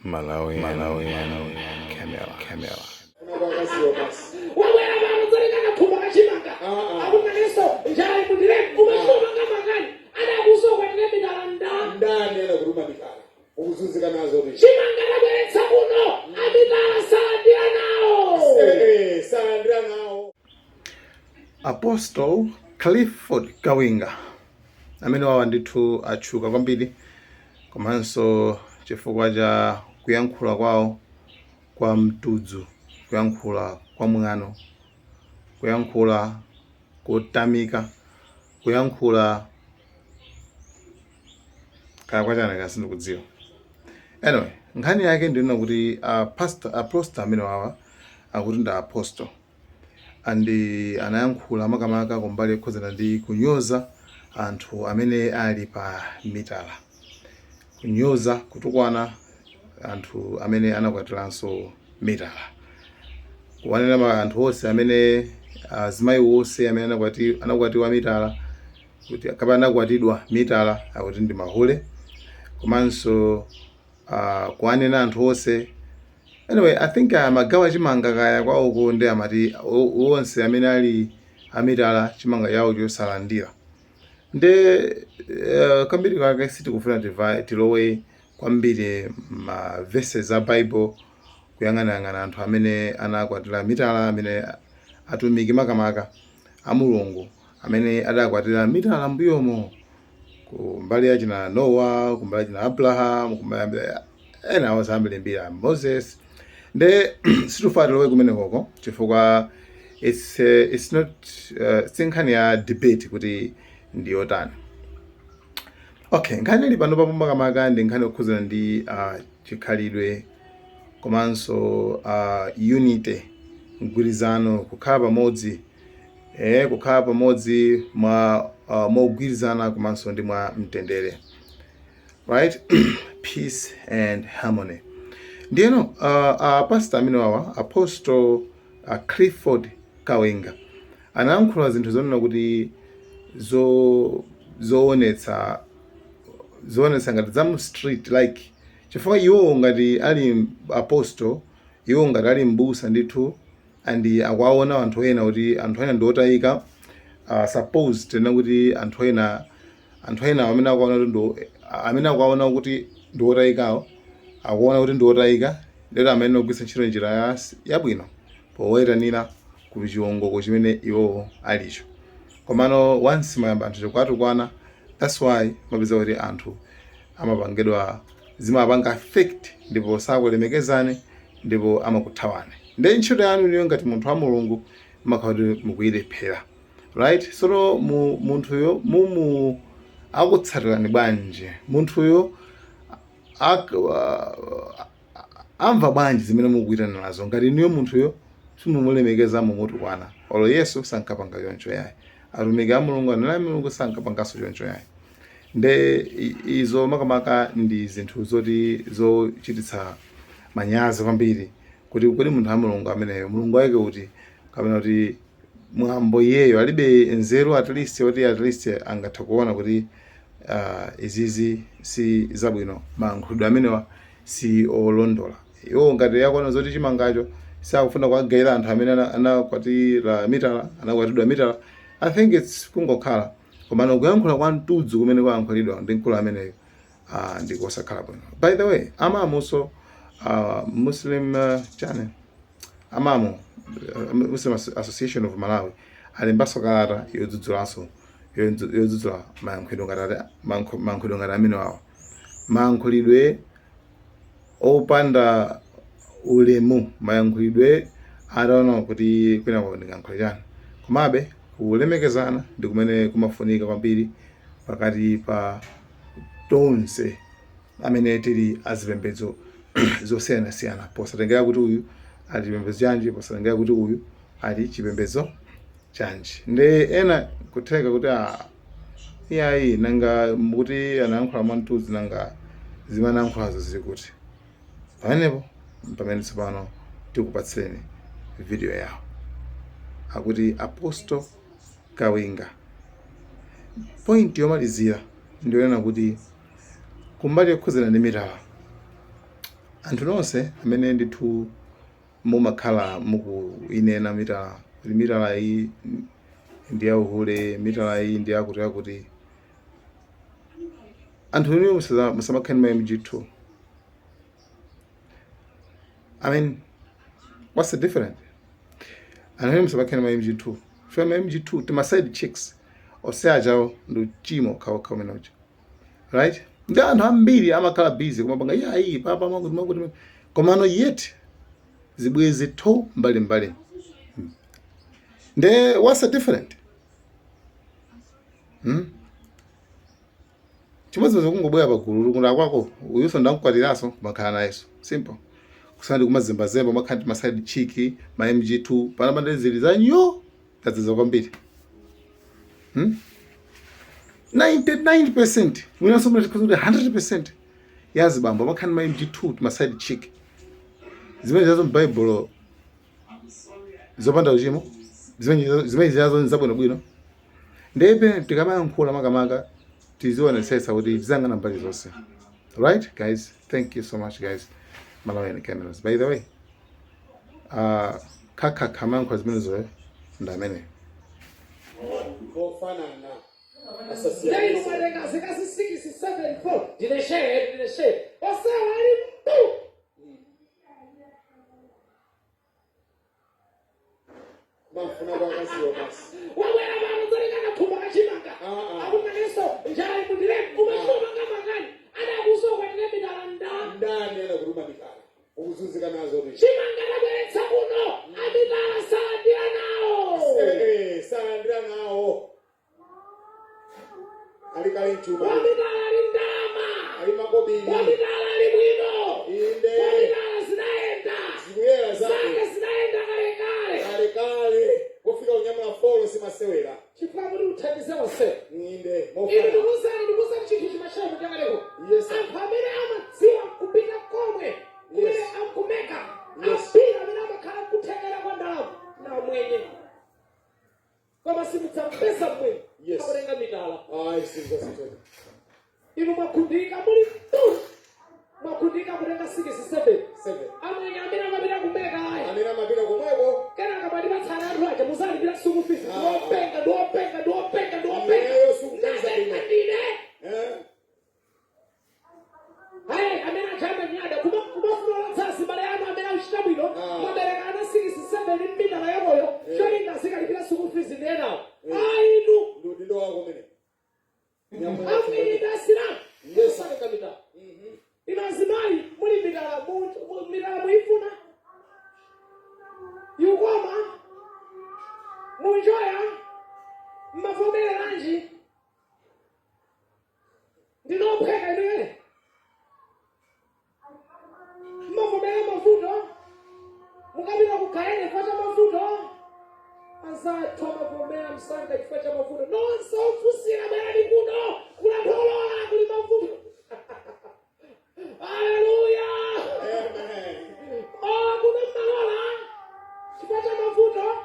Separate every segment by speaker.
Speaker 1: Malawi, Malawi, Camera, Camera.
Speaker 2: Wabwera pano dzatenga kathumba kachimanga.
Speaker 3: Ah, ah.
Speaker 2: Akuti njala imundire umachomanga makani adakusoka tine mitala nda.
Speaker 3: Ndani anakutuma mitala? Ukuzunzika nazo ti.
Speaker 2: Chimanga tabweretsa kuno, amitala salandira nawo.
Speaker 3: Eh, salandira nawo.
Speaker 1: Apostle Clifford Kawinga amene wawa ndithu atchuka kwambiri komanso chifukwa cha kuyankhula kwawo kwa mtudzu, kuyankhula kwa mwano, kuyankhula kotamika, kuyankhula kaya kwachana kaya sindikudziwa. Anyway, nkhani yake ndinena kuti pastor, apostle amene wawa akuti ndi apostle and anayankhula makamaka kumbali yokhuzana ndi kunyoza anthu amene ali pa mitala, kunyoza, kutukwana anthu amene anakwatiranso mitala, kuwanena anthu onse amene, azimayi onse amene anakwatiwa mitala kuti kapena anakwatidwa mitala akuti ndi mahule, komanso kuwanena anthu onse. Anyway, I think amagawa chimanga kaya kwawoko, ndi amati onse amene ali amitala chimanga chawo chosalandira. Nde kambiri kake sitikufuna tilowe kwambiri ma verses a Bible kuyang'anayang'ana anthu amene anakwatira mitala, amene atumiki makamaka a Mulungu amene adakwatira mitala mbuyomo, ku mbali yachina Noah, ku mbali yachina Abraham, ku mbali ya ena onse ambirimbiri, Moses. Nde sitifuna tilowe kumenekoko chifukwa it's not si nkhani ya debate kuti ndiyotani. Okay, nkhani ili pano papo makamaka ndi nkhani yokhuzana ndi chikhalidwe komanso unity, mgwirizano, kukhala pamodzi, kukhala pamodzi mwa mogwirizana komanso ndi mwa mtendere, right? Peace and harmony. Ndiyeno pastor amene wawa, Apostle Clifford Kawinga, anayankhula zinthu zonena kuti zoonetsa ngati za mu street like, chifukwa iwo ngati ali apostle, iwo ngati ali mbusa ndithu, and akuwaona anthu ena kuti anthu ena ndi otayika. Suppose tena kuti anthu ena amene akuwaona kuti amene akuwaona kuti ndi otayikawo, akuona kuti ndi otayika, lero amene ogwiritsa ntchito njira yabwino powayitanira ku chiwongoko chimene iwowo alicho. Komano once mayamba anthu chikuatukwana, that's why mapeza kuti anthu amapangidwa, zimapanga affect, ndipo sakulemekezani ndipo amakuthawani. Ndi ntchito yanu niyo ngati munthu wa Mulungu makhala kuti mukuyilephera, right? Sono munthuyo mumu akutsatirani bwanji? Munthuyo amva bwanji zimene mukuitana nazo ngati inuyo munthuyo simumulemekeza, mumutukwana? Olo Yesu sankapanga choncho yayi. Atumiki a Mulungu, aneneri a Mulungu sankapanganso choncho yayi. Nde izo makamaka ndi zinthu zoti zochititsa manyazi kwambiri kuti kodi munthu wa Mulungu ameneyo, Mulungu wake kuti, kapena kuti mwambo iyeyo alibe nzeru at least kuti at least angathe kuona kuti izizi si zabwino, mayankhulidwe amenewa si olondola? Iwo ngati akuona zoti chimangacho sakufuna kuwagayira anthu amene anakwatira mitala, anakwatidwa mitala, I think it's kungokhala. Komano kuyankhula kwa mtudzu kumene kwayankhulidwa ndi mkulu ameneyo ndi kosakhala bwino. By the way, amamunso Muslim chane amamu Muslim Association of Malawi alembanso kalata yodzudzulanso, yodzudzula mayankhulidwe ngati amene wawa, mayankhulidwe opanda ulemu, mayankhulidwe ataona kuti kwinako ndingayankhule chani. Komabe kulemekezana ndi kumene kumafunika kwambiri pakati pa tonse amene tili azipembedzo zosiyanasiyana, posatengera kuti uyu ali chipembedzo chanji, posatengera kuti uyu ali chipembedzo chanji. Nde ena kutheka kuti a iyayi, nanga mukuti anayankhula mwamtudzi, nanga zimene anayankhulazo zili kuti? Pamenepo pamene tsopano tikupatsireni video yawo, akuti Apostle Kawinga. Point yomalizira ndiyonena kuti kumbali yokhuzana ndi mitala, Anthu nonse amene ndithu mumakhala mukuinena mitala kuti mitala iyi ndi yauhule, mitala iyi ndi yakuti yakuti, anthu inuyo musamakhale ndi ma MG2. I mean, what's the difference? Anthu inuyo musamakhale ndi ma MG2. Chifukwa ma MG2 tima side chicks onse ajawo ndi uchimo okhaokha umene uja. Right? Ndi anthu ambiri amakhala busy kumapanga iyayi papa makuti makuti komano yet zibwezi tho mbali mbali. Nde what's the different? Chimodzimodzi kungobwera pagulu kuti akwako uyuso ndamkwatiranso kumakhala nayenso simple kusana ndi kumazembazemba umakhala ndi ma side chick ma mg2 panapa zili za nyo tadzadza kwambiri, 99% mwinanso munati kuti 100% ya azibambo amakhala ndi ma mg2, ma side chick. Zimene zazo m'Baibulo zopanda uchimo, zimene zazo nzabwinobwino. Ndebe tikamayankhula makamaka tizionetsetsa kuti tiziyang'ana mbali zonse. Right guys, thank you so much guys. Malawian Cameras, by the way, khakhakha amayankhula zimenezoyo ndi amene
Speaker 3: Mofanana.
Speaker 2: Ndinu
Speaker 3: Asasiyana.
Speaker 2: mwatenga zikazi 6, 7, 4, ndine shehe, ndine shehe, osewa ali mbu.
Speaker 3: Mafuna kwakaziwa basi.
Speaker 2: Wabwera pano dzatenga kathumba kachimanga.
Speaker 3: Ah, ah.
Speaker 2: Akunakenso njala imundire kumachoma ngamakani adakusoka tine mitala nda.
Speaker 3: Ndani anakutuma mitala? Ukuzunzika nazo ndi.
Speaker 2: Chimanga tabweretsa kuno, amitala salandira nawo.
Speaker 3: Eh, salandira nawo. Ali kale mchuma.
Speaker 2: Wamitala ali ndalama.
Speaker 3: Ali makobiri.
Speaker 2: Wamitala ali bwino.
Speaker 3: Inde.
Speaker 2: Wamitala zinayenda.
Speaker 3: Zikuyera zake.
Speaker 2: Zake zinayenda kalekale.
Speaker 3: Kale kale. Kufika unyamula folo simasewera.
Speaker 2: Chifukwa kuti uthandize onse.
Speaker 3: Inde.
Speaker 2: Inu
Speaker 3: Mofanana.
Speaker 2: ndikuuzani chinthu chimashayi kuchakaleko.
Speaker 3: Yes, sir.
Speaker 2: Anthu amene amadziwa kupita komwe kumene amkumeka ambiri amene amakhala kuthekera kwa ndalama na mwenye, koma simudzampeza mwenye akutenga mitala.
Speaker 3: Ayi, sizasiteka.
Speaker 2: Inu mwakhundika muli tu mwakhundika kutenga 6, 7.
Speaker 3: Seven.
Speaker 2: Amwenye amene amapita kumeka aya.
Speaker 3: Amene amapita komweko.
Speaker 2: Kenaka mwatipatsana anthu aja muzalipira school fees.
Speaker 3: Ah.
Speaker 2: Ndiwopenga, ndiwopenga, ndiwopenga, ndiwopenga.
Speaker 3: Ineyo sikuganiza bwino.
Speaker 2: Natenga ndine.
Speaker 3: Eh?
Speaker 2: Hayi, amene aja amanyada kumafuna olotsa azibale anu amene akuchita bwino.
Speaker 3: Ah.
Speaker 2: Mwabereka ana 6, 7 m'mitala yakoyo, cholinga azikalipira school fees ndiyenawo.
Speaker 3: Eh.
Speaker 2: Ainu.
Speaker 3: Ndi udindo wako umene. Nyamula.
Speaker 2: Amwenye ndi asilamu.
Speaker 3: Yes.
Speaker 2: Osatenga mitala. Inu azimayi muli mitala, mitala muifuna yukoma munjoya mmavomereranji ndinopheka inuyo mmavomera mavuto mukapita kugayene chifukwa cha mavuto. Anzathu amavomera msanga chifukwa cha mavuto. Nonse ofunsira bwerani kuno kulanthu olola kuli mavuto. Haleluya!
Speaker 3: Amen.
Speaker 2: Ola kuno mmalola chifukwa cha mavuto.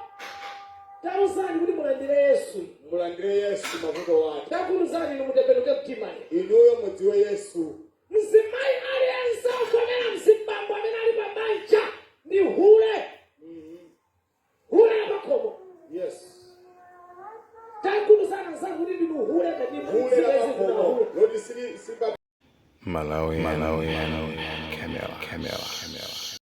Speaker 2: Tauzani kuti mulandire Yesu.
Speaker 3: Mulandire Yesu mavuto wake.
Speaker 2: Takuluzani inu mutembenuke mtima.
Speaker 3: Inuyo mudziwe Yesu.
Speaker 2: Mzimayi aliyense ovomera mzibambo amene ali pabanja ndi hule, hule lapakhomo. Takuluzani anzanu kuti ndinu hule ngati
Speaker 3: Hule lapakhomo. Loti sili sipa
Speaker 1: Malawi, Malawi, Camera, Camera, Camera.